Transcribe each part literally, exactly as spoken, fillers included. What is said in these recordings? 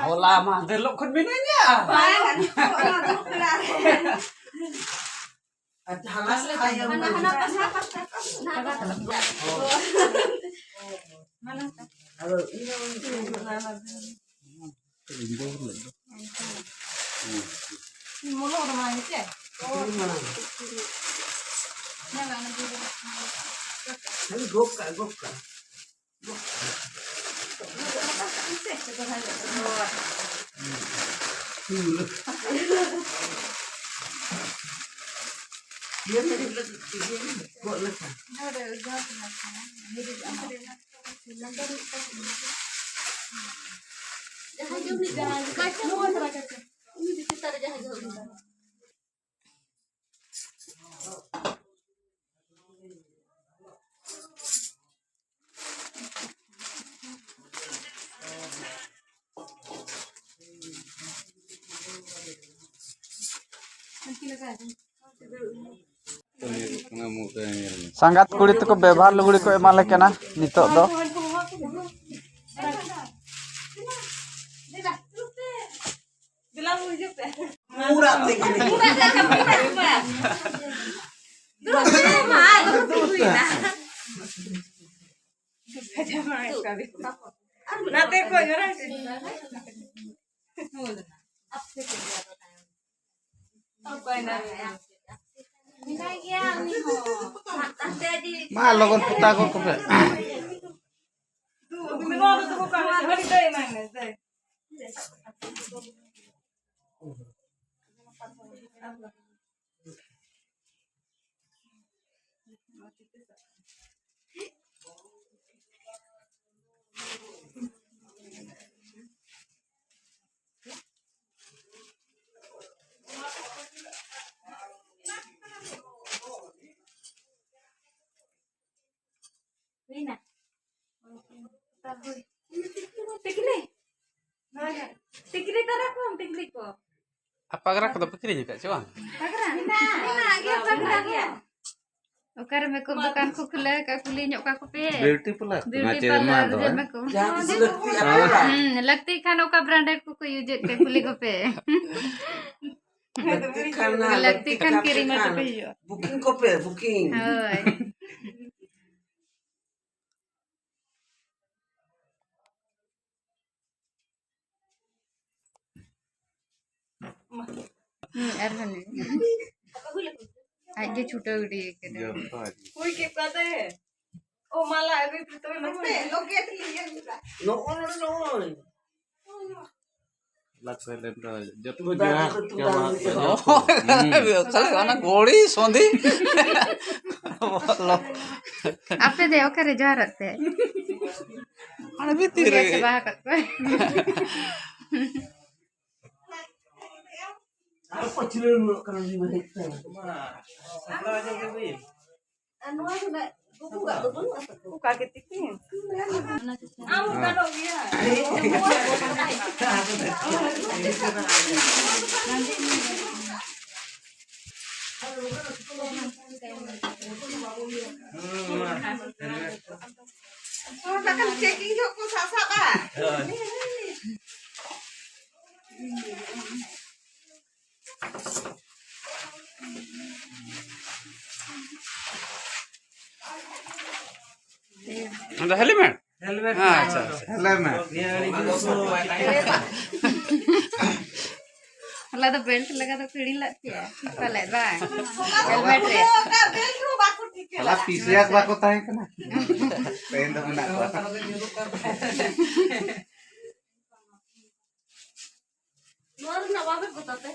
ᱦᱚᱞᱟ ᱢᱟᱦᱫᱮᱨ ᱦᱤᱞᱳᱜ ᱠᱷᱚᱱ ᱢᱮᱱᱟᱜ ᱜᱮᱭᱟ᱾ ᱵᱟᱝ, ᱱᱤᱛᱚᱜ ᱚᱱᱟ ᱫᱚ ᱯᱮᱲᱟ ᱨᱮ᱾ ᱟᱨ ᱡᱟᱦᱟᱸ ᱞᱟᱥ ᱛᱟᱭᱚᱢ ᱦᱟᱱᱟ, ᱦᱟᱱᱟ ᱯᱟᱥᱴᱟ, ᱯᱟᱥᱴᱟ, ᱯᱟᱥᱴᱟ᱾ ᱟᱫᱚ ᱤᱧ ᱦᱚᱸ ᱩᱱᱤ ᱴᱷᱮᱱ ᱤᱧ ᱫᱚ ᱦᱩᱭ ᱞᱮᱱ ᱫᱚ᱾ ᱢᱚᱞᱚᱝ ᱨᱮ ᱢᱟ ᱦᱮᱸᱥᱮ? ᱦᱩᱭ ᱢᱟᱲᱟᱝ᱾ ᱧᱮᱞ ᱢᱮ, ᱚᱱᱟ ᱡᱤᱞ ᱨᱮ᱾ ᱦᱟᱱᱮ ᱜᱚᱜ ᱠᱟᱜ, ᱜᱚᱜ ᱠᱟᱜ᱾ ᱦᱩᱸ᱾ ᱤᱭᱟᱹ ᱞᱟᱹᱜᱤᱫ, ᱤᱭᱟᱹ ᱜᱚᱜ ᱞᱮᱠᱟ᱾ ᱡᱟᱦᱟᱸᱭ ᱜᱮ ᱩᱱᱤ ᱫᱚ, ᱩᱱᱤ ᱫᱚ ᱪᱮᱛᱟᱱ ᱨᱮ ᱡᱟᱦᱟᱸᱭ ᱜᱮ ᱩᱱᱤ ᱫᱚ᱾ ᱥᱟᱸᱜᱟᱛ ᱠᱩᱲᱤ ᱛᱟᱠᱚ ᱵᱮᱵᱷᱟᱨ ᱞᱩᱜᱽᱲᱤ ᱠᱚ ᱮᱢᱟᱞᱮ ᱠᱟᱱᱟ ᱱᱤᱛᱚᱜ ᱫᱚ᱾ ᱫᱮᱞᱟ ᱵᱚᱱ ᱦᱤᱡᱩᱜ ᱯᱮ᱾ ᱚᱲᱟᱜ ᱛᱮᱜᱮ᱾ ᱚᱲᱟᱜ ᱨᱮ ᱠᱟᱹᱢᱤ ᱢᱮᱱᱟᱜ ᱠᱚᱣᱟ᱾ ᱫᱩᱲᱩᱵ ᱢᱮ ᱢᱟ, ᱫᱩᱲᱩᱵ ᱛᱤᱸᱜᱩᱭᱮᱱᱟ᱾ ᱱᱟᱛᱮ ᱠᱷᱚᱡ ᱚᱲᱟᱜ ᱨᱮ᱾ ᱚᱠᱚᱭ ᱱᱟ? ᱢᱮᱱᱟᱭ ᱜᱮᱭᱟ ᱩᱱᱤ ᱦᱚᱸ᱾ ᱢᱟ, ᱞᱚᱜᱚᱱ ᱯᱚᱛᱟᱣ ᱜᱚᱫ ᱠᱚᱯᱮ᱾ ᱫᱩ, ᱱᱚᱣᱟ ᱫᱚ ᱫᱚᱦᱚ ᱠᱟᱜ ᱢᱮ, ᱦᱟᱹᱱᱤ ᱫᱟᱹᱭ ᱮᱢᱟᱭ ᱢᱮ, ᱫᱟᱹᱭ᱾ ᱦᱩᱭᱱᱟ᱾ ᱛᱤᱠᱞᱤ? ᱦᱳᱭ, ᱦᱳᱭ᱾ ᱛᱤᱠᱞᱤ ᱛᱟᱨᱟ ᱠᱚ, ᱛᱤᱠᱞᱤ ᱠᱚ᱾ ᱟᱨ ᱯᱟᱜᱽᱨᱟ ᱠᱚᱫᱚ ᱯᱮ ᱠᱤᱨᱤᱧ ᱟᱠᱟᱫ ᱪᱮ ᱵᱟᱝ? ᱯᱟᱜᱽᱨᱟ? ᱢᱮᱱᱟᱜ, ᱢᱮᱱᱟᱜ ᱜᱮᱭᱟ ᱯᱟᱜᱽᱨᱟ ᱠᱚ᱾ ᱚᱠᱟᱨᱮ ᱢᱮᱠᱟᱯ ᱫᱚᱠᱟᱱ ᱠᱚ ᱠᱷᱩᱞᱟᱹᱣ ᱟᱠᱟᱫ, ᱠᱩᱞᱤ ᱧᱚᱜ ᱠᱟᱠᱚ ᱯᱮ᱾ ᱵᱤᱭᱩᱴᱤ ᱯᱟᱨᱞᱟᱨ ᱵᱤᱭᱩᱴᱤ ᱯᱟᱨᱞᱟᱨ ᱡᱮ ᱢᱮᱠᱟᱯ᱾ ᱡᱟᱦᱟᱸ ᱛᱤᱥ ᱞᱟᱹᱠᱛᱤ ᱟᱯᱮ ᱵᱟᱝ? ᱦᱩᱸ, ᱞᱟᱹᱠᱛᱤ ᱠᱷᱟᱱ ᱚᱠᱟ ᱵᱨᱟᱱᱰᱮᱰ ᱠᱚᱠᱚ ᱤᱭᱩᱡᱮᱫ ᱛᱮ ᱠᱩᱞᱤ ᱠᱚᱯᱮ᱾ ᱞᱟᱹᱠᱛᱤ ᱠᱷᱟᱱ ᱱᱟ, ᱞᱟᱹᱠᱛᱤ ᱞᱟᱹᱠᱛᱤ ᱠᱷᱟᱱ ᱠᱷᱟᱱ ᱠᱤᱨᱤᱧ ᱯᱮ ᱟᱹᱜᱩ ᱠᱷᱟᱱ᱾ ᱯᱮ ᱦᱩᱭᱩᱜᱼᱟ᱾ ᱵᱩᱠᱤᱝ ᱠᱚᱯᱮ, ᱵᱩᱠᱤᱝ᱾ ᱦᱳᱭ᱾ ᱦᱩᱸ, ᱟᱨᱦᱚᱸ ᱱᱩᱭ᱾ ᱟᱡ ᱜᱮ ᱪᱷᱩᱴᱟᱹᱣ ᱜᱤᱰᱤ ᱠᱟᱫᱟ᱾ ᱡᱚᱛᱚ ᱟᱡ ᱜᱮ᱾ ᱦᱩᱭ ᱠᱮᱫ ᱠᱚᱣᱟ ᱛᱮ᱾ ᱳ, ᱢᱟᱞᱟ ᱟᱹᱜᱩᱭ ᱯᱮ ᱛᱚᱵᱮ ᱱᱚᱰᱮ᱾ ᱱᱚᱜᱼᱚᱭ, ᱱᱚᱜᱼᱚᱭ᱾ ᱞᱟᱠᱥ ᱥᱟᱭᱞᱮᱱᱴ ᱨᱮ ᱡᱚᱛᱚ ᱡᱚᱦᱟᱨ ᱪᱟᱵᱟ᱾ ᱦᱩᱸ᱾ ᱠᱷᱟᱹᱞᱤ ᱚᱱᱟ ᱜᱷᱚᱲᱤ ᱥᱚᱸᱫᱷᱤ᱾ ᱵᱚᱞᱚ᱾ ᱟᱯᱮ ᱫᱚ ᱚᱠᱟᱨᱮ ᱡᱚᱦᱟᱨᱚᱜ ᱛᱮ? ᱚᱱᱟ ᱵᱷᱤᱛᱤᱨ ᱨᱮᱜᱮ᱾ ᱪᱟᱵᱟ ᱟᱠᱟᱫ ᱠᱚᱣᱟ᱾ ᱟᱨ ᱯᱟᱹᱪᱷᱞᱟᱹ ᱨᱩᱣᱟᱹᱲᱚᱜ ᱠᱟᱱᱟ ᱩᱱᱤ ᱢᱟ ᱦᱮᱡ ᱠᱟᱱᱟ᱾ ᱟᱨ ᱱᱚᱣᱟ ᱨᱮᱱᱟᱜ ᱜᱩᱜᱩᱣᱟᱜ ᱫᱚ ᱵᱟᱹᱱᱩᱜᱼᱟ ᱛᱟᱠᱚ᱾ ᱚᱠᱟ ᱜᱮ ᱛᱤᱠᱤᱱ? ᱟᱢ ᱦᱚᱸ ᱜᱟᱱᱚᱜ ᱜᱮᱭᱟ᱾ ᱦᱚᱲ ᱵᱟᱠᱷᱟᱱ ᱪᱮᱠᱤᱝ ᱡᱚᱦᱚᱜ ᱠᱚ ᱥᱟᱵ ᱥᱟᱵᱼᱟ᱾ ᱦᱳᱭ᱾ ᱟᱫᱚ ᱦᱮᱞᱢᱮᱴ? ᱦᱮᱞᱢᱮᱴ ᱟᱪᱪᱷᱟ, ᱟᱪᱪᱷᱟ᱾ ᱦᱮᱞᱢᱮᱴ᱾ ᱦᱚᱞᱟ ᱫᱚ ᱵᱮᱞᱴ ᱞᱟᱜᱟ ᱫᱚ ᱦᱤᱲᱤᱧ ᱞᱮᱫ ᱯᱮᱭᱟ ᱯᱟᱞᱮ, ᱵᱟᱝ? ᱦᱮᱞᱢᱮᱴ ᱨᱮ᱾ ᱦᱚᱞᱟ ᱯᱤᱥᱤᱭᱟᱥ ᱵᱟᱠᱚ ᱛᱟᱦᱮᱸ ᱠᱟᱱᱟ᱾ ᱛᱮᱦᱮᱧ ᱫᱚ ᱢᱮᱱᱟᱜ ᱠᱚᱣᱟ᱾ ᱱᱚᱣᱟ ᱨᱮᱱᱟᱜ ᱵᱟᱵᱮᱨ ᱠᱚ ᱛᱟᱯᱮ?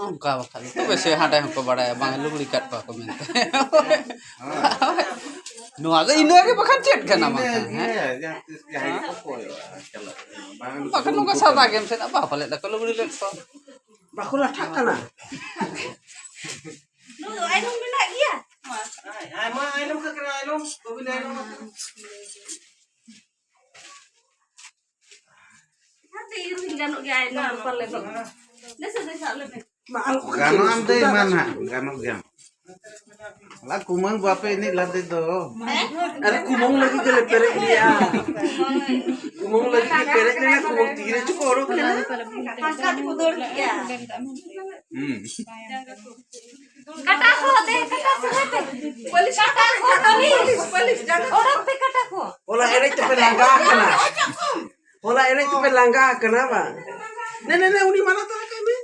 ᱚᱱᱠᱟ ᱵᱟᱠᱷᱟᱱ ᱛᱚᱵᱮ ᱥᱮ ᱦᱟᱸᱰᱮ ᱦᱚᱸᱠᱚ ᱵᱟᱲᱟᱭᱟ, ᱵᱟᱝ ᱞᱩᱜᱽᱲᱤ ᱠᱟᱫ ᱠᱚᱣᱟ ᱠᱚ ᱢᱮᱱᱛᱮ᱾ ᱱᱚᱣᱟ ᱫᱚ ᱤᱱᱟᱹ ᱜᱮ ᱵᱟᱠᱷᱟᱱ ᱪᱮᱫ ᱠᱟᱱᱟ ᱵᱟᱝᱠᱷᱟᱱ, ᱦᱮᱸ? ᱤᱱᱟᱹ ᱜᱮ, ᱡᱟᱦᱟᱸ ᱛᱤᱥ ᱡᱟᱦᱟᱸᱭ ᱠᱚ ᱠᱚᱭᱚᱜᱼᱟ, ᱪᱟᱞᱟᱜ ᱠᱟᱱᱟ᱾ ᱵᱟᱝ ᱵᱟᱠᱷᱟᱱ ᱱᱚᱝᱠᱟ ᱥᱟᱫᱟ ᱜᱮᱢ ᱥᱮᱱᱚᱜᱼᱟ, ᱵᱟᱯᱞᱟ ᱞᱮᱠᱟ ᱞᱩᱜᱽᱲᱤ ᱞᱮᱫ ᱠᱚᱣᱟ᱾ ᱵᱟᱠᱚ ᱞᱟᱴᱷᱟᱜ ᱠᱟᱱᱟ᱾ ᱱᱩᱭ ᱫᱚ ᱟᱭᱱᱚᱢ ᱢᱮᱱᱟᱜ ᱜᱮᱭᱟ? ᱟᱭᱢᱟ ᱟᱭᱱᱚᱢ ᱠᱟᱱᱟ, ᱟᱭᱱᱚᱢ, ᱵᱟᱹᱵᱤᱱ ᱟᱭᱱᱚᱢ ᱠᱟᱱᱟ᱾ ᱦᱟᱛᱮ ᱤᱨ ᱦᱚᱸ ᱜᱟᱱᱚᱜ ᱜᱮᱭᱟ, ᱟᱭᱱᱚᱢ ᱫᱚ ᱯᱟᱞᱮ ᱫᱚ᱾ ᱫᱮᱥᱮ, ᱫᱮᱥᱮ, ᱟᱞᱮ ᱢᱮ᱾ ᱢᱟ, ᱟᱞᱚ ᱠᱚ ᱜᱟᱱᱚᱜ ᱟᱢ ᱫᱚ ᱮᱢᱟᱱ ᱦᱟᱸᱜ, ᱜᱟᱱᱚᱜ ᱜᱮᱭᱟᱢ᱾ ᱟᱞᱟ ᱠᱩᱢᱟᱹᱝ ᱵᱟᱯᱮ ᱮᱱᱮᱡ ᱞᱟᱫᱮ ᱫᱚ᱾ ᱟᱨᱮ ᱠᱩᱢᱟᱹᱝ ᱞᱟᱹᱜᱤᱫ ᱜᱮᱞᱮ ᱯᱮᱨᱮᱡ ᱞᱮᱭᱟ᱾ ᱠᱩᱢᱟᱹᱝ ᱞᱟᱹᱜᱤᱫ ᱜᱮ ᱯᱮᱨᱮᱡ ᱞᱮᱱᱟ, ᱠᱩᱢᱟᱹᱝ ᱛᱤᱨᱮ ᱪᱚ ᱠᱚ ᱚᱰᱚᱠ ᱞᱮᱱᱟ᱾ ᱦᱟᱱᱠᱟ ᱛᱮᱠᱚ ᱫᱟᱹᱲ ᱠᱮᱜᱼᱟ᱾ ᱦᱩᱸ᱾ ᱠᱟᱴᱟ ᱠᱚ ᱫᱮ, ᱠᱟᱴᱟ ᱥᱚᱸᱜᱮ ᱛᱮ᱾ ᱯᱟᱹᱞᱤᱥ, ᱠᱟᱴᱟ ᱠᱚ, ᱯᱟᱹᱞᱤᱥ, ᱯᱟᱹᱞᱤᱥ, ᱡᱟᱸᱜᱟ ᱠᱚ᱾ ᱚᱰᱚᱠ ᱯᱮ ᱠᱟᱴᱟ ᱠᱚ᱾ ᱦᱚᱞᱟ ᱮᱱᱮᱡ ᱛᱮᱯᱮ ᱞᱟᱸᱜᱟ ᱟᱠᱟᱱᱟ᱾ ᱦᱚᱞᱟ ᱮᱱᱮᱡ ᱛᱮᱯᱮ ᱞᱟᱸᱜᱟ ᱟᱠᱟᱱᱟ ᱵᱟᱝ? ᱱᱮ, ᱱᱮ, ᱱᱮ, ᱩᱱᱤ ᱢᱟᱱᱟ ᱛᱟᱨᱟ ᱠᱟᱭ ᱢᱮ᱾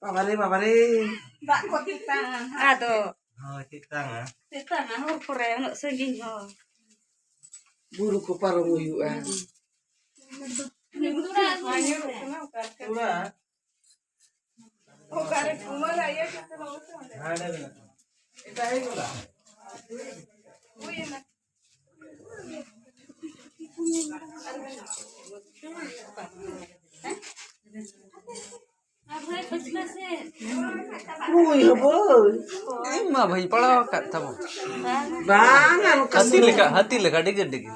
ᱵᱟᱵᱟᱨᱮ, ᱵᱟᱵᱟᱨᱮ᱾ ᱫᱟᱜ ᱠᱚ ᱛᱮᱛᱟᱝᱟ ᱱᱟᱦᱟᱜ᱾ ᱟᱫᱚ ᱦᱳᱭ, ᱛᱮᱛᱟᱝᱟ᱾ ᱛᱮᱛᱟᱝᱟ ᱦᱚᱨ ᱠᱚᱨᱮ ᱩᱱᱟᱹᱜ ᱥᱟᱺᱜᱤᱧ ᱦᱚᱸ᱾ ᱵᱩᱨᱩ ᱠᱚ ᱯᱟᱨᱚᱢ ᱦᱩᱭᱩᱜᱼᱟ᱾ ᱛᱷᱚᱲᱟ ᱚᱠᱟᱨᱮ ᱠᱩᱢᱟᱹᱝ ᱟᱭᱳ ᱪᱮᱫ ᱛᱮ ᱵᱟᱵᱩ ᱛᱟᱦᱚᱞᱮ? ᱦᱟᱸᱰᱮ ᱢᱮᱱᱟᱜᱼᱟ᱾ ᱮᱴᱟᱜ ᱦᱮᱡ ᱜᱚᱫᱟ᱾ ᱦᱩᱭᱮᱱᱟ᱾ ᱦᱩᱭ ᱦᱚᱵᱚ᱾ ᱤᱧ ᱢᱟ ᱵᱟᱹᱧ ᱯᱟᱲᱟᱣ ᱟᱠᱟᱫ ᱛᱟᱵᱚ᱾ ᱵᱟᱝ, ᱟᱨ ᱦᱟᱹᱛᱤ ᱞᱮᱠᱟ, ᱦᱟᱹᱛᱤ ᱞᱮᱠᱟ ᱰᱤᱜᱤᱨ ᱰᱤᱜᱤᱨ᱾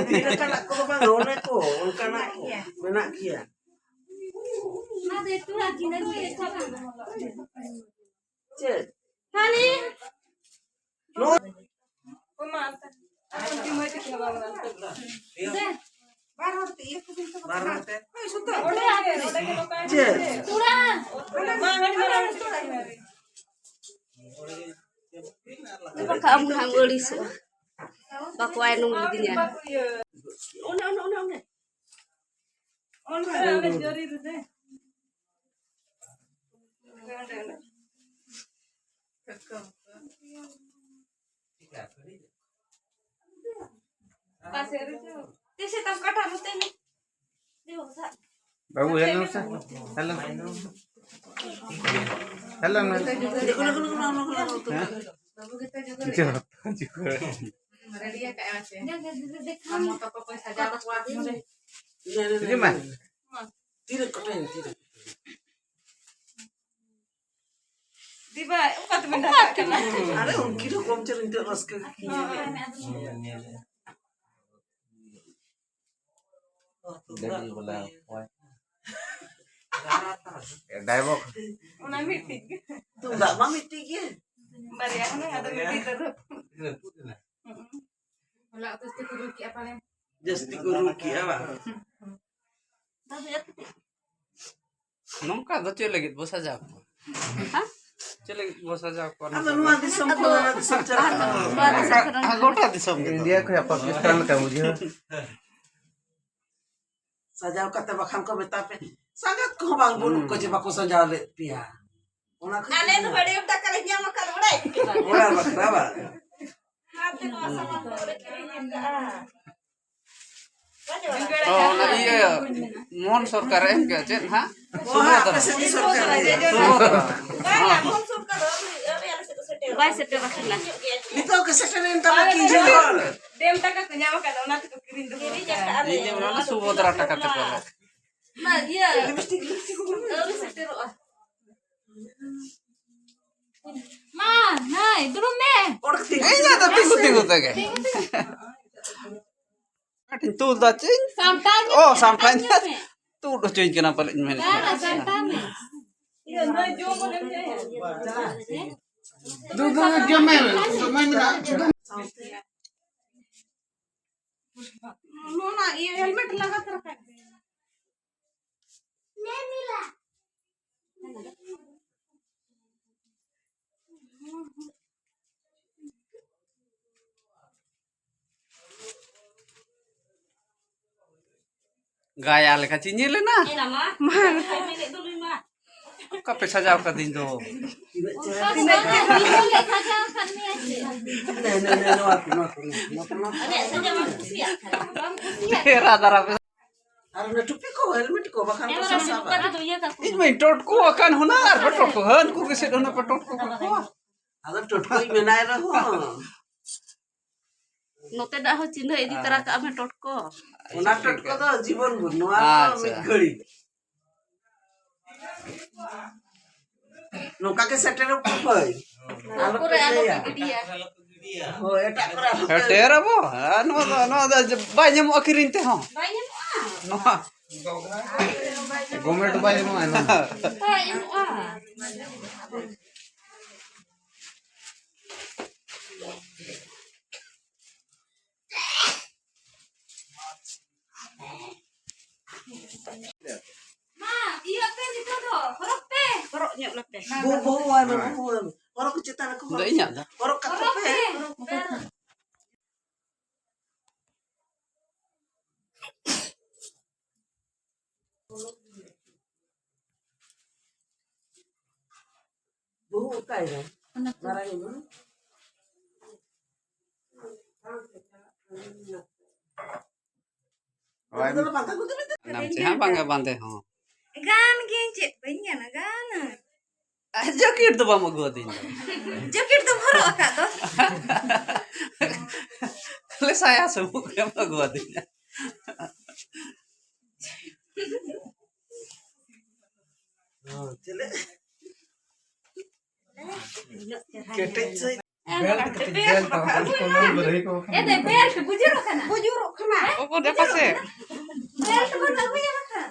ᱦᱟᱹᱛᱤ ᱞᱮᱠᱟᱱᱟᱜ ᱠᱚᱫᱚ ᱵᱟᱝ, ᱚᱱᱮ ᱠᱚ, ᱚᱱᱠᱟᱱᱟᱜ ᱠᱚ ᱢᱮᱱᱟᱜ ᱜᱮᱭᱟ᱾ ᱪᱮᱫ? ᱱᱚᱣᱟ ᱪᱮᱫ? ᱵᱟᱠᱷᱟᱱ ᱟᱢ ᱦᱚᱸᱢ ᱟᱹᱲᱤᱥᱚᱜᱼᱟ᱾ ᱵᱟᱠᱚ ᱟᱭᱱᱚᱢ ᱞᱤᱫᱤᱧᱟ᱾ ᱚᱱᱮ, ᱚᱱᱮ, ᱚᱱᱮ, ᱚᱱᱮ᱾ ᱚᱱᱠᱟ ᱚᱱᱮ ᱡᱚᱨᱤ ᱨᱮ᱾ ᱚᱸᱰᱮ, ᱚᱸᱰᱮ᱾ ᱯᱟᱥᱮ ᱨᱮ ᱪᱚ᱾ ᱛᱤᱥᱮ ᱛᱟᱢ ᱠᱟᱴᱟ ᱱᱚᱛᱮ ᱢᱮ᱾ ᱫᱮᱣ ᱥᱟᱵ᱾ ᱵᱟᱹᱵᱩ, ᱦᱮᱞᱳ ᱥᱮ᱾ ᱦᱮᱞᱳ᱾ ᱦᱮᱞᱳ ᱢᱮ᱾ ᱦᱮᱸ? ᱡᱚᱦᱟᱨ, ᱡᱚᱦᱟᱨ᱾ ᱨᱮᱰᱤ ᱟᱠᱟᱫ ᱟᱭ ᱥᱮ? ᱫᱮᱠᱷᱟᱣ ᱢᱮ᱾ ᱟᱢ ᱢᱚᱛᱚ ᱠᱚ ᱯᱚᱭᱥᱟ ᱡᱟᱣ ᱠᱚᱣᱟ᱾ ᱦᱤᱡᱩᱜ ᱢᱮ᱾ ᱛᱤᱨᱮ ᱠᱚᱴᱮᱡ ᱮᱱᱟ, ᱛᱤᱨᱮ? ᱫᱤᱵᱟ, ᱚᱠᱟ ᱛᱮᱵᱮᱱ ᱰᱷᱟᱠᱟᱜ ᱠᱟᱱᱟ? ᱟᱨᱮ, ᱩᱱᱠᱤᱱ ᱦᱚᱸ ᱠᱚᱢ ᱪᱮᱫ ᱱᱤᱛᱚᱜ ᱨᱟᱹᱥᱠᱟᱹ ᱜᱮᱠᱤᱱ ᱧᱮᱞᱮᱫᱼᱟ᱾ ᱜᱟᱹᱰᱤ ᱵᱟᱞᱟ ᱚᱠᱚᱭ? ᱰᱟᱭᱵᱚᱠ᱾ ᱚᱱᱟ ᱢᱤᱫᱴᱤᱡ ᱜᱮ᱾ ᱛᱩᱢᱫᱟᱜ ᱢᱟ ᱢᱤᱫᱴᱤᱡ ᱜᱮ᱾ ᱵᱟᱨᱭᱟ ᱠᱟᱱᱟ, ᱟᱫᱚ ᱢᱤᱫᱴᱤᱡ ᱫᱚ ᱨᱟᱹᱯᱩᱫ᱾ ᱦᱚᱞᱟ ᱩᱛᱩ ᱥᱟᱛᱮ ᱠᱚ ᱨᱩ ᱠᱮᱜᱼᱟ ᱯᱟᱞᱮᱱ᱾ ᱡᱟᱹᱥᱛᱤ ᱠᱚ ᱨᱩ ᱠᱮᱜᱼᱟ ᱵᱟᱝ? ᱱᱚᱝᱠᱟ ᱫᱚ ᱪᱮᱫ ᱞᱟᱹᱜᱤᱫ ᱵᱚ ᱥᱟᱡᱟᱣ ᱠᱚᱣᱟ? ᱦᱮᱸ? ᱪᱮᱫ ᱞᱟᱹᱜᱤᱫ ᱵᱚ ᱥᱟᱡᱟᱣ ᱠᱚᱣᱟ? ᱟᱫᱚ ᱱᱚᱣᱟ ᱫᱤᱥᱚᱢ ᱠᱷᱚᱱ ᱦᱟᱱᱟ ᱫᱤᱥᱚᱢ ᱪᱟᱞᱟᱜ ᱠᱟᱱᱟ᱾ ᱦᱮᱸ, ᱜᱚᱴᱟ ᱫᱤᱥᱚᱢ ᱜᱮ᱾ ᱤᱱᱰᱤᱭᱟ ᱠᱷᱚᱱ ᱯᱟᱠᱤᱥᱛᱟᱱ ᱞᱮᱠᱟ ᱵᱩᱡᱷᱟᱹᱣ᱾ ᱥᱟᱡᱟᱣ ᱠᱟᱛᱮ ᱵᱟᱠᱷᱟᱱ ᱠᱚ ᱢᱮᱛᱟ ᱯᱮ, ᱥᱟᱸᱜᱟᱛ ᱠᱚᱦᱚᱸ ᱵᱟᱝ ᱵᱟᱹᱱᱩᱜ ᱠᱚ ᱡᱮ ᱵᱟᱠᱚ ᱥᱟᱡᱟᱣ ᱞᱮᱫ ᱯᱮᱭᱟ᱾ ᱚᱱᱟ ᱠᱷᱟᱹᱛᱤᱨ ᱟᱞᱮ ᱫᱚ ᱵᱟᱹᱲᱤᱭᱟᱹ ᱫᱟᱠᱟ ᱞᱮ ᱧᱟᱢ ᱟᱠᱟᱫ ᱚᱲᱟᱜ ᱤᱫᱤ ᱠᱮᱫᱟ᱾ ᱚᱲᱟᱜ ᱵᱟᱠᱷᱨᱟ ᱵᱟᱝ? ᱚᱱᱟᱛᱮ ᱱᱚᱣᱟ ᱥᱟᱢᱟᱱ ᱠᱚ ᱞᱮ ᱠᱤᱨᱤᱧ ᱟᱠᱟᱫᱼᱟ᱾ ᱚ, ᱚᱱᱟ ᱤᱭᱟᱹ, ᱢᱳᱦᱚᱱ ᱥᱚᱨᱠᱟᱨ ᱮᱢ ᱠᱮᱫ ᱪᱮᱫ ᱦᱟᱸᱜ? ᱚ, ᱦᱮᱸ, ᱟᱯᱮ ᱥᱮᱫ ᱫᱚ ᱥᱚᱨᱠᱟᱨ ᱜᱮ᱾ ᱥᱩᱵᱷᱚᱫᱨᱟ᱾ ᱵᱟᱝᱟ, ᱢᱳᱦᱚᱱ ᱥᱚᱨᱠᱟᱨ ᱫᱚ ᱟᱹᱣᱨᱤ, ᱟᱹᱣᱨᱤ ᱟᱞᱮ ᱥᱮᱫ ᱫᱚ ᱥᱮᱴᱮᱨ ᱵᱟᱭ ᱥᱮᱴᱮᱨ ᱟᱠᱟᱱᱟ᱾ ᱧᱚᱜ ᱜᱮᱭᱟ᱾ ᱱᱤᱛᱚᱜ ᱜᱮ ᱥᱮᱴᱮᱨᱮᱱ ᱛᱟᱢᱟ ᱠᱤᱱ ᱡᱚᱠᱷᱚᱱ᱾ ᱰᱮᱢ ᱴᱟᱠᱟ ᱠᱚ ᱧᱟᱢ ᱟᱠᱟᱫᱟ, ᱚᱱᱟ ᱛᱮᱠᱚ ᱠᱤᱨᱤᱧ ᱫᱚᱦᱚ ᱠᱤᱨᱤᱧ ᱟᱠᱟᱫᱼᱟ᱾ ᱟᱠᱟᱫᱼᱟ ᱞᱮ᱾ ᱤᱧ ᱫᱚ ᱚᱱᱟ ᱥᱩᱵᱷᱚᱫᱨᱟ ᱴᱟᱠᱟ ᱛᱮ ᱯᱟᱞᱮ᱾ ᱚᱱᱟ ᱤᱭᱟᱹ, ᱞᱤᱯᱥᱴᱤᱠ, ᱞᱤᱯᱥᱴᱤᱠ᱾ ᱟᱹᱣᱨᱤ ᱥᱮᱴᱮᱨᱚᱜᱼᱟ᱾ ᱢᱟ, ᱱᱟᱭ, ᱫᱩᱲᱩᱵ ᱢᱮ᱾ ᱤᱧ ᱫᱚ ᱛᱤᱸᱜᱩ ᱛᱤᱸᱜᱩ ᱛᱮᱜᱮ᱾ ᱛᱤᱸᱜᱩ ᱛᱤᱸᱜᱩ᱾ ᱠᱟᱹᱴᱤᱡ ᱛᱩᱞ ᱫᱟ ᱪᱮᱫ? ᱥᱟᱢᱴᱟᱣ ᱧᱚᱜ ᱚ, ᱢᱮ, ᱥᱟᱢᱴᱟᱣ ᱥᱟᱢᱴᱟᱣ ᱧᱚᱜ ᱢᱮ᱾ ᱛᱩᱫ ᱦᱚᱪᱚᱧ ᱠᱟᱱᱟ ᱯᱟᱞᱮ ᱤᱧ ᱢᱮᱱᱮᱫ ᱵᱟᱝ, ᱠᱟᱱᱟ᱾ ᱥᱟᱢᱴᱟᱣ ᱢᱮ᱾ ᱤᱭᱟᱹ, ᱱᱚᱣᱟ ᱡᱚ ᱵᱚᱞᱮ ᱢᱮ᱾ ᱫᱩ, ᱫᱩ, ᱡᱚᱢ ᱢᱮ, ᱥᱚᱢᱚᱭ ᱢᱮᱱᱟᱜᱼᱟ᱾ ᱱᱚᱣᱟ ᱤᱭᱟᱹ helmet ᱞᱟᱜᱟ ᱛᱚᱨᱟ ᱠᱟᱜ ᱢᱮ᱾ ᱜᱟᱭᱟ ᱞᱮᱠᱟ ᱪᱮᱫ ᱧᱮᱞ ᱮᱱᱟ? ᱧᱮᱞ ᱟᱢᱟ᱾ ᱢᱟ᱾ ᱚᱠᱟ ᱯᱮ ᱥᱟᱡᱟᱣ ᱠᱟᱫᱤᱧ ᱫᱚ? ᱚᱱᱠᱟ ᱫᱚ ᱵᱟᱝ, ᱢᱤᱫ ᱞᱮ ᱥᱟᱡᱟᱣ ᱟᱠᱟᱫ ᱢᱮᱭᱟ ᱪᱮ? ᱱᱮ, ᱱᱮ, ᱱᱮ, ᱱᱚᱣᱟ ᱠᱚ, ᱱᱚᱣᱟ ᱠᱚ, ᱱᱚᱣᱟ ᱠᱚ, ᱱᱚᱣᱟ ᱠᱚ᱾ ᱟᱞᱮᱭᱟᱜ ᱥᱟᱡᱟᱣ ᱵᱟᱢ ᱠᱩᱥᱤᱭᱟᱜ ᱠᱷᱟᱱ᱾ ᱵᱟᱢ ᱠᱩᱥᱤᱭᱟᱜ ᱠᱷᱟᱱ᱾ ᱟᱨ ᱚᱱᱟ ᱴᱩᱯᱤ ᱠᱚ, helmet ᱠᱚ, ᱵᱟᱠᱷᱟᱱ ᱠᱚ ᱦᱮᱸ, ᱥᱟᱥᱟᱵᱟ᱾ ᱚᱱᱟ ᱫᱚ ᱤᱭᱟᱹ ᱛᱟᱠᱚ᱾ ᱤᱧ ᱢᱟᱧ ᱴᱚᱴᱠᱚ ᱟᱠᱟᱱ ᱦᱩᱱᱟᱹᱝ ᱟᱨ ᱯᱮ ᱴᱚᱴᱠᱚ᱾ ᱦᱟᱹᱱ ᱠᱚ ᱜᱮ ᱥᱮᱫ ᱦᱩᱱᱟᱹᱝ ᱯᱮ ᱴᱚᱴᱠᱚ ᱠᱟᱠᱚᱣᱟ᱾ ᱟᱫᱚ ᱴᱚᱴᱠᱚᱧ ᱢᱮᱱᱟᱭ ᱨᱮᱦᱚᱸ᱾ ᱱᱚᱛᱮ ᱫᱟᱜ ᱦᱚᱸ ᱪᱤᱱᱦᱟᱹ ᱤᱫᱤ ᱛᱚᱨᱟ ᱠᱟᱜ ᱢᱮ ᱴᱚᱴᱠᱚ᱾ ᱚᱱᱟ ᱴᱚᱴᱠᱚ ᱫᱚ ᱡᱤᱵᱚᱱ ᱵᱷᱳᱨ, ᱱᱚᱣᱟ ᱫᱚ ᱟᱪᱪᱷᱟ᱾ ᱢᱤᱫ ᱜᱷᱟᱹᱲᱤ᱾ ᱱᱚᱝᱠᱟ ᱜᱮ ᱥᱮᱴᱮᱨᱚᱜ ᱯᱮ ᱢᱟᱹᱭ᱾ ᱟᱞᱚ ᱯᱮ ᱠᱚᱨᱮ ᱟᱞᱚ ᱯᱮ ᱞᱟᱹᱭᱟ᱾ ᱜᱤᱰᱤᱭᱟ᱾ ᱦᱳᱭ, ᱮᱴᱟᱜ ᱠᱚᱨᱮ ᱟᱞᱚ ᱯᱮ ᱥᱮᱴᱮᱨ ᱟᱵᱚ᱾ ᱦᱮᱸ, ᱱᱚᱣᱟ ᱫᱚ, ᱱᱚᱣᱟ ᱫᱚ ᱵᱟᱭ ᱧᱟᱢᱚᱜᱼᱟ ᱠᱤᱨᱤᱧ ᱛᱮᱦᱚᱸ᱾ ᱵᱟᱭ ᱧᱟᱢᱚᱜᱼᱟ᱾ ᱱᱚᱣᱟ ᱜᱚᱢᱮᱴ ᱵᱟᱭ ᱮᱢᱚᱜᱼᱟ ᱮᱱᱟᱝ᱾ ᱦᱳᱭ, ᱮᱢᱚᱜᱼᱟ᱾ ᱢᱟ, ᱤᱭᱟᱹ ᱯᱮ ᱱᱤᱛᱚᱜ ᱫᱚ, ᱦᱚᱨᱚᱜ ᱯᱮ᱾ ᱦᱚᱨᱚᱜ ᱧᱚᱜ ᱞᱮᱯᱮ᱾ ᱵᱚᱦᱚᱜ, ᱵᱚᱦᱚᱜ ᱟᱭ ᱢᱮ, ᱵᱚᱦᱚᱜ ᱟᱭ ᱢᱮ᱾ ᱦᱚᱨᱚᱜ ᱪᱮᱛᱟᱱ ᱨᱮᱠᱚ ᱫᱚ ᱦᱚᱨᱚᱜ ᱤᱧᱟᱹᱜ ᱫᱚ᱾ ᱦᱚᱨᱚᱜ ᱠᱟᱛᱮ ᱦᱚᱨᱚᱜ ᱯᱮ᱾ ᱯᱮ᱾ ᱵᱟᱹᱦᱩ ᱚᱠᱟᱭ ᱱᱟᱭ? ᱢᱟᱨᱟᱝ ᱤᱡ ᱵᱟᱹᱦᱩ? ᱱᱟᱢ ᱪᱮᱫ ᱦᱚᱸ ᱵᱟᱝ ᱵᱟᱸᱫᱮ ᱦᱚᱸ᱾ ᱜᱟᱱ ᱜᱤᱭᱟᱹᱧ, ᱪᱮᱫ ᱵᱟᱹᱧ ᱜᱟᱱᱟ, ᱜᱟᱱᱟᱹᱧ᱾ ᱟᱨ ᱡᱟᱹᱠᱤᱴ ᱫᱚ ᱵᱟᱢ ᱟᱹᱜᱩ ᱟᱹᱫᱤᱧ ᱫᱚ᱾ ᱡᱟᱹᱠᱤᱴ ᱫᱚᱢ ᱦᱚᱨᱚᱜ ᱟᱠᱟᱫ ᱫᱚ᱾ ᱠᱷᱟᱹᱞᱤ ᱥᱟᱭᱟ ᱥᱩᱢᱩᱝ ᱜᱮᱢ ᱟᱹᱜᱩ ᱟᱹᱫᱤᱧᱟ᱾ ᱦᱚᱸ, ᱪᱮᱫ ᱞᱮ? ᱠᱮᱴᱮᱡ ᱥᱟᱺᱦᱤᱡ᱾ ᱵᱮᱞᱴ ᱠᱟᱹᱴᱤᱡ ᱵᱮᱞᱴ ᱦᱚᱸ᱾ ᱮ ᱫᱮ, ᱵᱮᱞᱴ ᱵᱩᱡᱩᱨᱚᱜ ᱠᱟᱱᱟ᱾ ᱵᱩᱡᱩᱨᱚᱜ ᱠᱟᱱᱟ᱾ ᱚᱠᱚᱭ ᱫᱮ ᱯᱟᱥᱮ? ᱵᱮᱞᱴ ᱵᱚᱱ ᱟᱹᱜᱩᱭᱟ ᱵᱟᱠᱷᱟᱱ᱾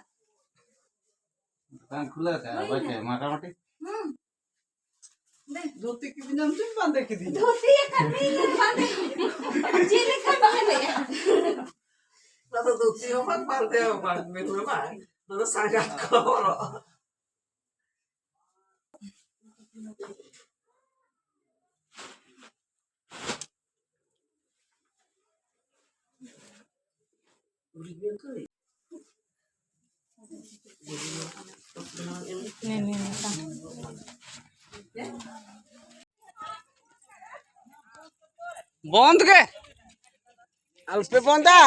ᱫᱚᱠᱟᱱ ᱠᱷᱩᱞᱟᱹᱣ ᱛᱟᱦᱮᱸ, ᱦᱩᱭ ᱵᱟᱭ ᱱᱟ᱾ ᱠᱷᱟᱹᱭ, ᱢᱚᱴᱟᱢᱩᱴᱤ᱾ ᱦᱩᱸ᱾ ᱫᱮ᱾ ᱫᱷᱩᱛᱤ ᱠᱤᱫᱤᱧᱟᱢ ᱪᱮ ᱵᱟᱸᱫᱮ ᱠᱤᱫᱤᱧᱟ? ᱫᱷᱩᱛᱤ ᱟᱠᱟᱫ ᱢᱤᱭᱟᱹᱧ, ᱵᱟᱸᱫᱮ᱾ ᱪᱮᱫ ᱞᱮᱠᱟ ᱵᱟᱸᱫᱮᱭᱟ? ᱚᱱᱟ ᱫᱚ ᱫᱷᱩᱛᱤ ᱦᱚᱸ ᱵᱟᱝ, ᱵᱟᱸᱫᱮ ᱦᱚᱸ ᱵᱟᱝ, ᱢᱮᱱ ᱢᱮ ᱵᱟᱝ᱾ ᱚᱱᱟ ᱫᱚ ᱥᱟᱸᱜᱟᱛ ᱠᱚ ᱦᱚᱨᱚᱜ᱾ ᱵᱚᱱᱫ ᱜᱮ᱾ ᱟᱞᱚᱯᱮ ᱵᱚᱱᱫᱟ᱾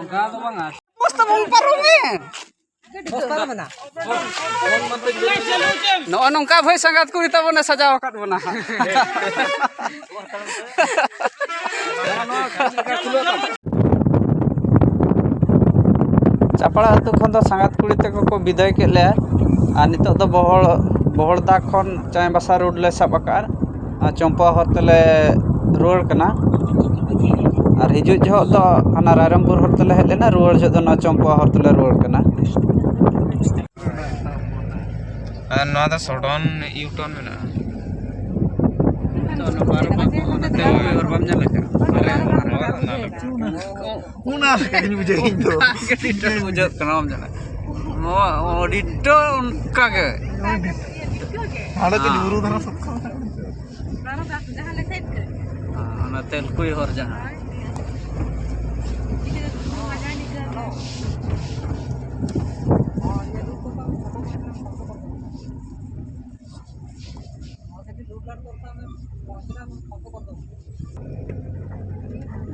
ᱚᱱᱠᱟ ᱫᱚ ᱵᱟᱝᱟ᱾ ᱵᱚᱥᱛᱟ ᱵᱚᱱ ᱯᱟᱨᱚᱢᱮ᱾ ᱵᱚᱥᱛᱟ ᱨᱮ ᱢᱮᱱᱟᱜ᱾ ᱱᱚᱜᱼᱚ ᱱᱚᱝᱠᱟ ᱵᱷᱟᱹᱭ ᱥᱟᱸᱜᱟᱛ ᱠᱩᱲᱤ ᱛᱟᱵᱚᱱᱮ ᱥᱟᱡᱟᱣ ᱟᱠᱟᱫ ᱵᱚᱱᱟ ᱦᱟᱸᱜ᱾ ᱪᱟᱯᱲᱟ ᱟᱹᱛᱩ ᱠᱷᱚᱱ ᱫᱚ ᱥᱟᱸᱜᱟᱛ ᱠᱩᱲᱤ ᱛᱟᱠᱚ ᱠᱚ ᱵᱤᱫᱟᱹᱭ ᱠᱮᱫ ᱞᱮᱭᱟ᱾ ᱟᱨ ᱱᱤᱛᱚᱜ ᱫᱚ ᱵᱚᱦᱚᱲ, ᱵᱚᱦᱚᱲᱫᱟ ᱠᱷᱚᱱ ᱪᱟᱸᱭᱵᱟᱥᱟ ᱨᱳᱰ ᱞᱮ ᱥᱟᱵ ᱟᱠᱟᱫᱼᱟ᱾ ᱟᱨ ᱪᱚᱢᱯᱟ ᱦᱚᱨ ᱛᱮᱞᱮ ᱨᱩᱣᱟᱹᱲ ᱠᱟᱱᱟ᱾ ᱟᱨ ᱦᱤᱡᱩᱜ ᱡᱚᱦᱚᱜ ᱫᱚ ᱦᱟᱱᱟ ᱨᱟᱭᱨᱚᱝᱯᱩᱨ ᱦᱚᱨ ᱛᱮᱞᱮ ᱦᱮᱡ ᱞᱮᱱᱟ, ᱨᱩᱣᱟᱹᱲ ᱡᱚᱦᱚᱜ ᱫᱚ ᱱᱚᱣᱟ ᱪᱚᱢᱯᱟ ᱦᱚᱨ ᱛᱮᱞᱮ ᱨᱩᱣᱟᱹᱲ ᱠᱟᱱᱟ᱾ ᱟᱨ ᱱᱚᱣᱟ ᱫᱚ ᱥᱚᱰᱚᱱ ᱤᱭᱩᱴᱟᱨᱱ ᱢᱮᱱᱟᱜᱼᱟ᱾ ᱛᱮᱞᱠᱩᱭ ᱦᱚᱨ ᱵᱟᱢ ᱧᱮᱞ ᱟᱠᱟᱫᱼᱟ? ᱚᱱᱟ ᱞᱮᱠᱟᱧ ᱵᱩᱡᱷᱟᱹᱣ ᱤᱧ ᱫᱚ᱾ ᱵᱩᱡᱷᱟᱹᱜ ᱠᱟᱱᱟ, ᱵᱟᱢ ᱧᱮᱞ ᱟᱠᱟᱫᱼᱟ? ᱱᱚᱣᱟ ᱚᱰᱤᱴ ᱫᱚ ᱚᱱᱠᱟ ᱜᱮ᱾ ᱦᱟᱸᱰᱮ ᱪᱮᱫ ᱵᱩᱨᱩ ᱫᱷᱟᱨᱟ ᱥᱚᱠᱛᱚ ᱢᱮᱱᱟᱜᱼᱟ᱾ ᱚᱱᱟ ᱛᱮᱞᱠᱩᱭ ᱦᱚᱨ ᱡᱟᱦᱟᱸ᱾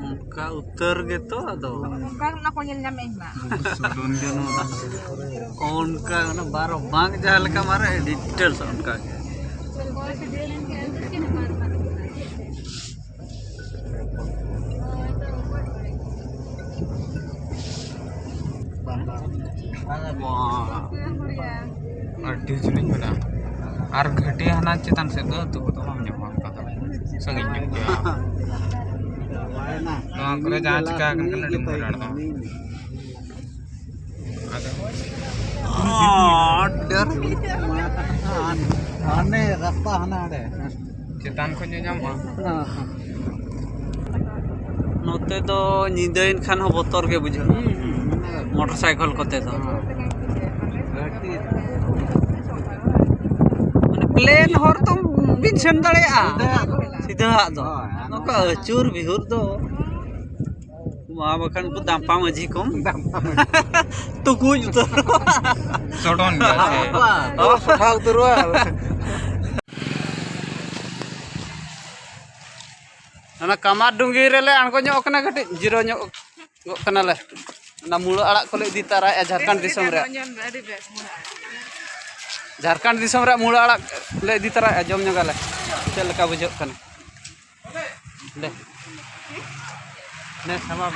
ᱚᱱᱠᱟ ᱩᱛᱟᱹᱨ ᱜᱮᱛᱚ ᱟᱫᱚ᱾ ᱚᱱᱠᱟ ᱚᱱᱟ ᱠᱚ ᱧᱮᱞ ᱧᱟᱢᱮᱫ ᱤᱧ ᱢᱟ᱾ ᱚᱱᱠᱟ ᱚᱱᱟ ᱵᱟᱨᱚ ᱵᱟᱝ ᱡᱟᱦᱟᱸ ᱞᱮᱠᱟ ᱢᱟᱨᱮ ᱰᱤᱴᱮᱞᱥ ᱚᱱᱠᱟ ᱜᱮ᱾ ᱟᱹᱰᱤ ᱡᱤᱞᱤᱧ ᱢᱮᱱᱟᱜᱼᱟ᱾ ᱟᱨ ᱜᱷᱟᱹᱴᱤ ᱦᱟᱱᱟ ᱪᱮᱛᱟᱱ ᱥᱮᱫ ᱫᱚ ᱟᱹᱛᱩ ᱠᱚᱫᱚ ᱵᱟᱢ ᱧᱟᱢᱟ, ᱚᱱᱠᱟ ᱫᱚ ᱥᱟᱺᱜᱤᱧ ᱧᱚᱜ ᱜᱮᱭᱟ᱾ ᱱᱚᱣᱟ ᱠᱚᱨᱮ ᱡᱟᱦᱟᱸ ᱪᱤᱠᱟ ᱟᱠᱟᱱ ᱠᱟᱱᱟ, ᱟᱹᱰᱤ ᱢᱚᱡᱽ ᱟᱫᱚ ᱦᱟᱱᱮ ᱨᱟᱥᱛᱟ ᱦᱟᱱᱟ ᱦᱟᱸᱰᱮ᱾ ᱪᱮᱛᱟᱱ ᱠᱷᱚᱱ ᱧᱮᱞ ᱧᱟᱢᱚᱜᱼᱟ᱾ ᱱᱚᱛᱮ ᱫᱚ ᱧᱤᱫᱟᱹᱭᱮᱱ ᱠᱷᱟᱱ ᱦᱚᱸ ᱵᱚᱛᱚᱨ ᱜᱮ ᱵᱩᱡᱷᱟᱹᱜᱼᱟ, ᱢᱚᱴᱚᱨ ᱥᱟᱭᱠᱮᱞ ᱠᱚᱛᱮ ᱫᱚ᱾ ᱢᱟᱱᱮ ᱯᱞᱮᱱ ᱦᱚᱨ ᱛᱚ ᱵᱤᱱ ᱥᱮᱱ ᱫᱟᱲᱮᱭᱟᱜᱼᱟ, ᱥᱤᱫᱷᱟᱹ ᱟᱜ ᱫᱚ᱾ ᱱᱚᱝᱠᱟ ᱟᱹᱪᱩᱨ ᱵᱤᱦᱩᱨ ᱫᱚ ᱢᱟ ᱵᱟᱠᱷᱟᱱ ᱠᱚ ᱫᱟᱢᱯᱟ ᱢᱟᱹᱡᱷᱤ ᱠᱚᱢ᱾ ᱫᱟᱢᱯᱟ ᱢᱟᱹᱡᱷᱤ᱾ ᱛᱩᱠᱩᱡ ᱩᱛᱟᱹᱨᱚᱜᱼᱟ᱾ ᱥᱚᱰᱚᱱ ᱜᱮᱭᱟ ᱥᱮ? ᱚ, ᱥᱚᱴᱷᱟ ᱩᱛᱟᱹᱨᱚᱜᱼᱟ᱾ ᱚᱱᱟ ᱠᱟᱢᱟᱨ ᱰᱩᱝᱜᱤ ᱨᱮᱞᱮ ᱟᱬᱜᱚ ᱧᱚᱜ ᱠᱟᱱᱟ, ᱠᱟᱹᱴᱤᱡ ᱡᱤᱨᱟᱹᱣ ᱧᱚᱜ ᱜᱚᱜ ᱠᱟᱱᱟᱞᱮ᱾ ᱚᱱᱟ ᱢᱩᱲᱟᱹ ᱟᱲᱟᱜ ᱠᱚᱞᱮ ᱤᱫᱤ ᱛᱟᱨᱟᱭᱮᱫᱼᱟ ᱡᱷᱟᱲᱠᱷᱚᱸᱰ ᱫᱤᱥᱚᱢ ᱨᱮᱭᱟᱜ᱾ ᱡᱷᱟᱲᱠᱷᱚᱸᱰ ᱫᱤᱥᱚᱢ ᱨᱮᱭᱟᱜ ᱢᱩᱲᱟᱹ ᱟᱲᱟᱜ ᱞᱮ ᱤᱫᱤ ᱛᱟᱨᱟᱭᱮᱫᱼᱟ, ᱡᱚᱢ ᱧᱚᱜᱟᱞᱮ ᱪᱮᱫ ᱞᱮᱠᱟ ᱵᱩᱡᱷᱟᱹᱜ ᱠᱟᱱᱟ᱾ ᱞᱮ᱾ ᱱᱮ ᱥᱟᱢᱟᱢ᱾